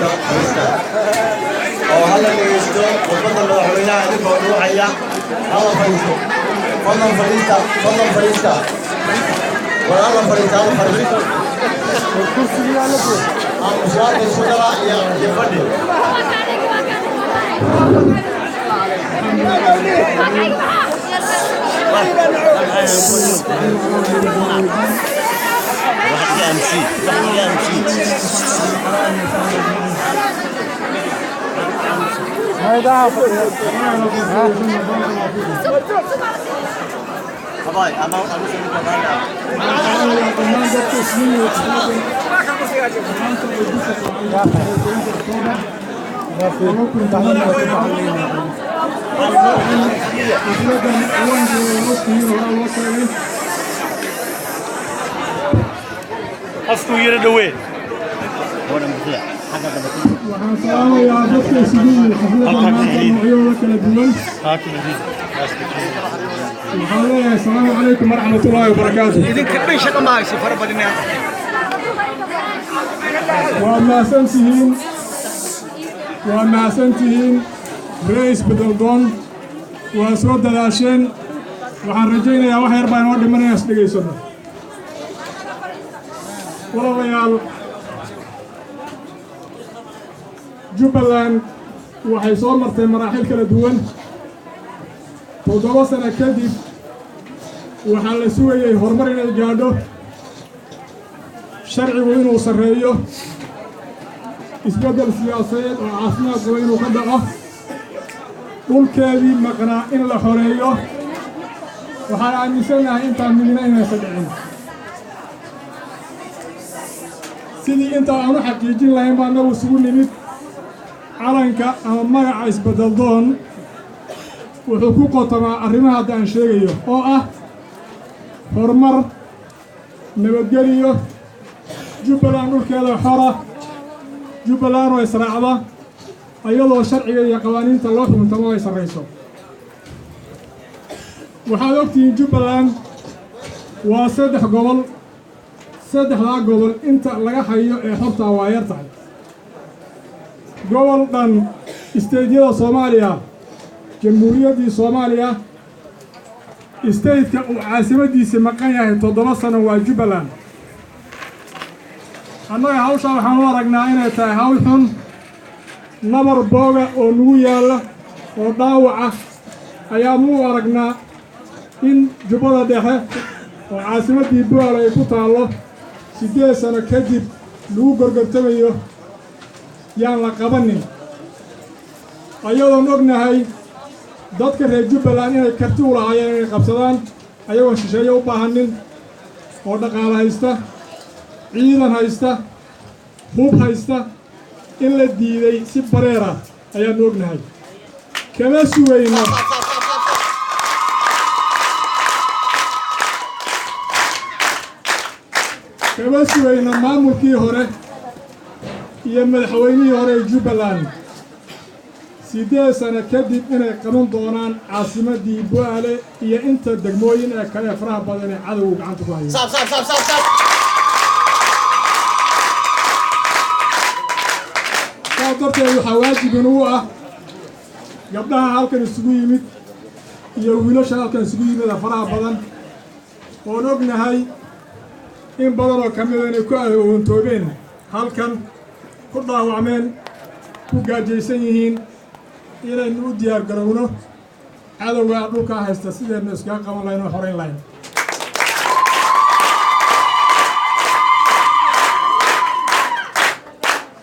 Fadhiista, fadhiista oo hala dhegeysto khudbadda madaxweynaha. Idinkoo dhuucaya hala fadhiisto. Fadlan fadhiista, fadlan fadhiista. War hala fadhiista, hala fadhiisto. Aamusaada isu dara iyo fadhi. Dhammaan dadka isniin iyo maanta ay bisha tahay 20 Oktoobar 2017. Xafladan ciwaankeeda waa ogtihiin, horaa loo sheegay. Afku yara dhawee. Waxaan salaamayaa dadka isugu yimid xafladan maanta noocyadooda kala duwan. Waxaan leeyahay, asalaamu calaykum waraxmatullaahi wabarakaatu. Idinka dhan shaqa ma hayso fara badinaa. Waa mahadsantihiin, waa mahadsantihiin. Ree Isbeddeldoon waa soo dadaasheen. Waxaan rajaynayaa wax yar baa inoo dhiman inaan is dhegaysano. Walaalayaal, Jubbaland waxay soo martay maraaxil kala duwan. 7 sano kadib waxaa la sugayey horumar inay gaadho, sharcigu inuu sarreeyo, isbeddel siyaasadeed oo caafimaad qaba inuu ka dhaco, dhulkeedii maqnaa in la xoreeyo. Waxaan aaminsannahay intaan midna inaysan dhicin. Sidii intaa aan u xaqiijin lahayn baa annagu isugu nimid. Calanka ama magaca Isbeddeldoon wuxuu ku qotomaa arrimaha hadda aan sheegayo, oo ah horumar, nabadgeliyo, Jubbaland dhulkeeda xora, Jubbaland oo israacda, ayadoo sharciga iyo qawaaniinta loo xukuntamo ay sarrayso. Waxaad ogtihiin Jubbaland waa saddex gobol. Saddexdaa gobol inta laga hayo ee xortaa waa yar tahay. Gobol dhan state-yada Soomaaliya, Jamhuuriyaddii Soomaaliya, state-ka uu caasimaddiisa maqan yahay 7 sano waa Jubbaland. Annaga hawshaa waxaan u aragnaa inay tahay hawl xun, nabar booga oo nagu yaalla oo dhaawaca ayaanu u aragnaa in Jubbada Dhexe oo caasimaddii Bu'aal ay ku taallo 8 sano kadib lagu gorgortamayo yaan la qabanin, ayadoon ognahay dadka reer Jubbaland inay karti u lahaayeen inay qabsadaan ayagoon shisheeye u baahanin, oo dhaqaale haysta, ciidan haysta, hub haysta. In la diiday si bareera ayaannu ognahay. Kama sugayno, kama sugayno maamulkii hore iyo madaxweynihii hore ee Jubbaland 8 sano kadib inay qaban doonaan caasimaddii Bu'aale iyo inta degmooyin ee kale ee faraha badan ee cadowgu gacanta ku hayo. Saas darteed waxaa waajib inugu ah gabdhaha halkan isugu yimid iyo wiilasha halkan isugu yimid ee faraha badan, oon ognahay in badan oo ka mida inay ku agoontoobeen halkan, ku dhaawacmeen, ku gaajaysan yihiin, inaynu u diyaar garowno cadowgaa dhulkaa haysta sidaynu iskaga qaban lahayn oo xorayn lahayn.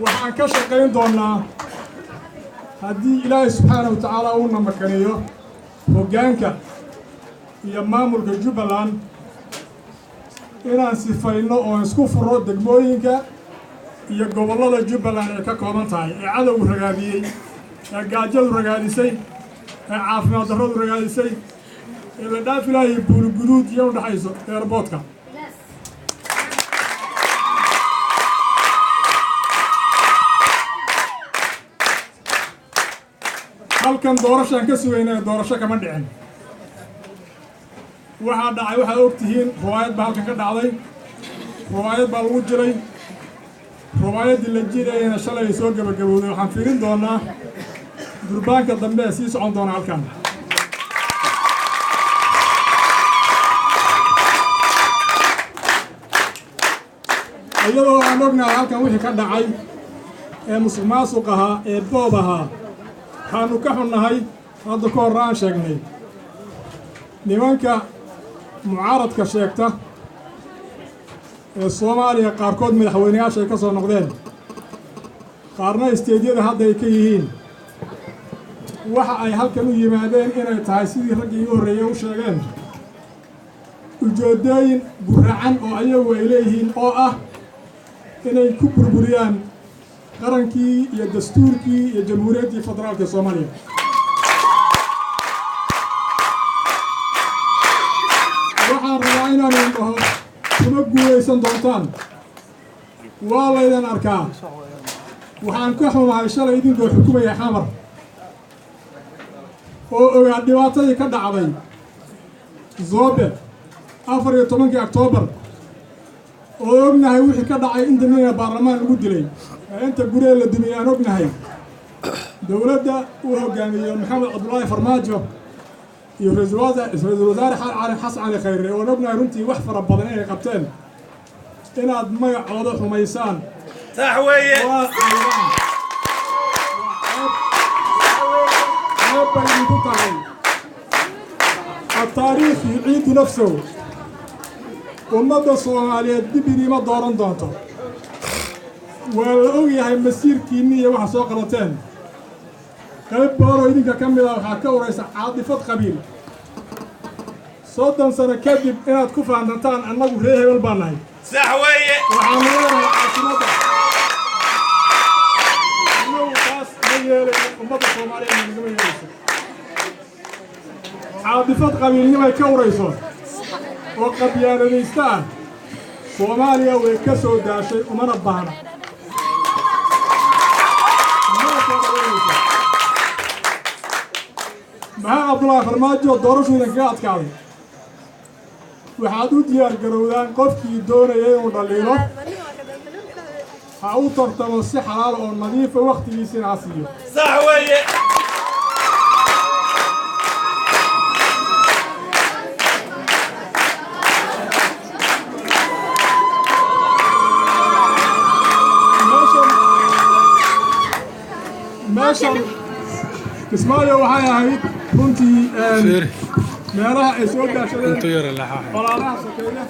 Waxaan ka shaqayn doonnaa, haddii Ilaahay subxaana wa tacaala uuna makaniyo hoggaanka iyo maamulka Jubbaland, inaan sifayno oo isku furo degmooyinka iyo gobollada Jubbaland ay ka kooban tahay ee cadowgu ragaadiyey, ee gaajadu ragaadisay, ee caafimaad darradu ragaadisay, ee la dhaafi laayay Buuliguduud iyo u dhexayso airport-ka. Halkan doorashaan ka sugaynaa, doorasho kama dhicin. Waxaa dhacay waxaad og tihiin, riwaayad baa halkan ka dhacday, riwaayad baa lagu jiray. Riwaayaddii la jirayana shalay ay soo gabagabowday. Waxaan fiirin doonaa durbaanka dambe ee sii socon doona halkan. Iyadoo aan ognahay halkan wixii ka dhacay ee musuq maasuq ahaa ee boob ahaa, waxaannu ka xunnahay, hadda ka horra aan sheegnay, nimanka mucaaradka sheegta ee Soomaaliya, qaarkood madaxweyneyaasha ay ka soo noqdeen, qaarna isteedyada hadda ay ka yihiin, waxa ay halkan u yimaadeen inay tahay, sidii raggii igu horreeyey u sheegeen, ujeeddooyin guracan oo ayagu ay leeyihiin oo ah inay ku burburiyaan qarankii iyo dastuurkii iyo Jamhuuriyaddii Federaalka ee Soomaaliya. Waxaan rabaa inaanu dhaho, kuma guulaysan doontaan, waa laydan arkaa. Waxaan ka xumahay shalay idinkoo xukumaya Xamar oo ogaa dhibaatadii ka dhacday Zoobe 14-kii Oktoobar, oo ognahay wixii ka dhacay inta nina baarlamaan lagu dilay ee inta guree la dumiyey. Aan ognahay dowladda uu hogaamiyo Maxamed Cabdullaahi Farmaajo iyo ra-iisul wasaare Cali Xasan Cali Khayre, oon ognahay runtii wax fara badan inay qabteen, inaad magacooda xumaysaan. Sax weeye. Waa ceebaan, waa ceeb, ceeb bay idinku tahay. التاريخ يعيد نفسه. Ummadda Soomaaliyeed dib idiima dooran doonto. Waa la og yahay masiirkiinni iyo waxa soo qabateen. Qayb badanoo idinka ka mid ah waxaa ka uraysa caadifad qabiil. 30 sano kadib inaad ku faantantaan "Annagu reer hebel baa nahay." Sax weeye. Waxaanu leenahay caasimadda. Annagu taas ma yeelayno, ummadda Soomaaliyeed nagama yeelayso. Caadifad qabiilnimay ka urayso oo qabyaaladaysta ah Soomaaliya way ka soo daashay, umana baahna, mana soo dhawaynayso. Maxaa Cabdullaahi Farmaajo doorashuu idinkaga adkaaday? Waxaad u diyaar garowdaan, qofkii doonaya inuu dhaliilo ha u tartamo si xalaal oo nadiifa, wakhtigiisina ha siiyo. Sax weeye. Meeshan Kismaayo waxay ahayd runtii meelaha ay soo daashadeen colaadaha sokeeye,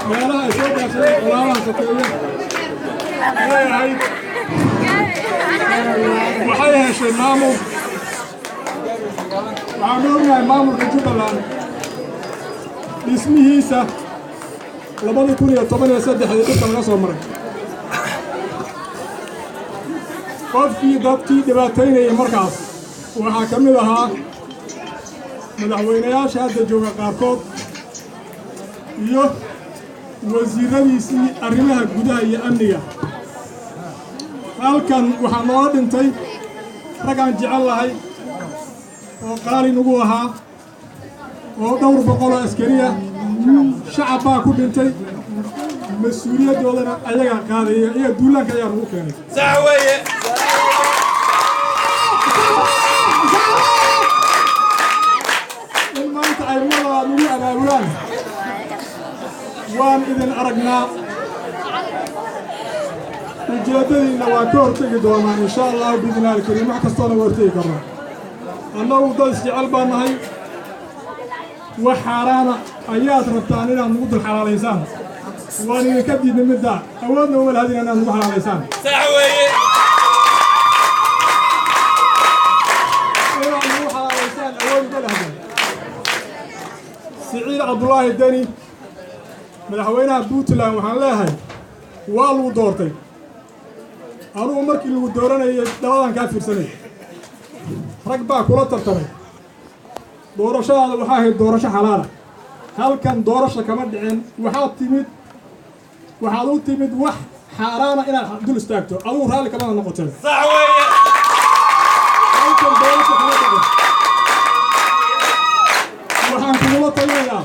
meelaha ay soo daashadeen colaadaha sokeeye ayay ahayd. Waxay heshay maamul. Waxaanu ognahay maamulka Jubbaland dhismihiisa 2013-dii dhibka laga soo maray. Qofkii dadkii dhibaataynayay markaas waxaa ka mid ahaa madaxweynayaasha hadda jooga qaarkood iyo wasiiradiisii arrimaha gudaha iyo amniga. Halkan waxaa noola dhintay rag aan jecel lahay oo qaali nagu ahaa oo dhowr boqol oo askariya. Shacab baa ku dhintay, mas-uuliyadoodana ayagaa qaadaya. Iyaga duulaanka ayaa nagu keenay. Sax weeye. In maanta ay mar labaad nagu abaabulaan, waan idin aragnaa, ujeeddadiinna waan ka hortegi doonaa, insha Allahu biidnillahi alkariim. Wax kastoo naga hortegi karno, annagu dad isjecel baan nahay. Wax xaaraana ayaad rabtaan inaad nagu dul xalaalaysaan. Waan idinka diidnay middaa, awoodna uma lahadin inaad nagu xalaalaysaan. Sax weeye. Inaad nagu xalaalaysaan awood uma lahadin. Siciid Cabdulaahi Deni, madaxweynaha Puntland, waxaan leeyahay waa lagu doortay. Anugu markii lagu dooranayay dhabadan kaa fiirsanay, rag baa kula tartamay. Doorashadaada waxaa ahayd doorasho xalaala. Halkan doorasha kama dhicin. Waxaad u timid wax xaaraana inaad dul istaagto, adigu raalli kamada noqoteen. Sax weeye. Halkan doorasha kama dhicin. Waxaan kugula talinayaa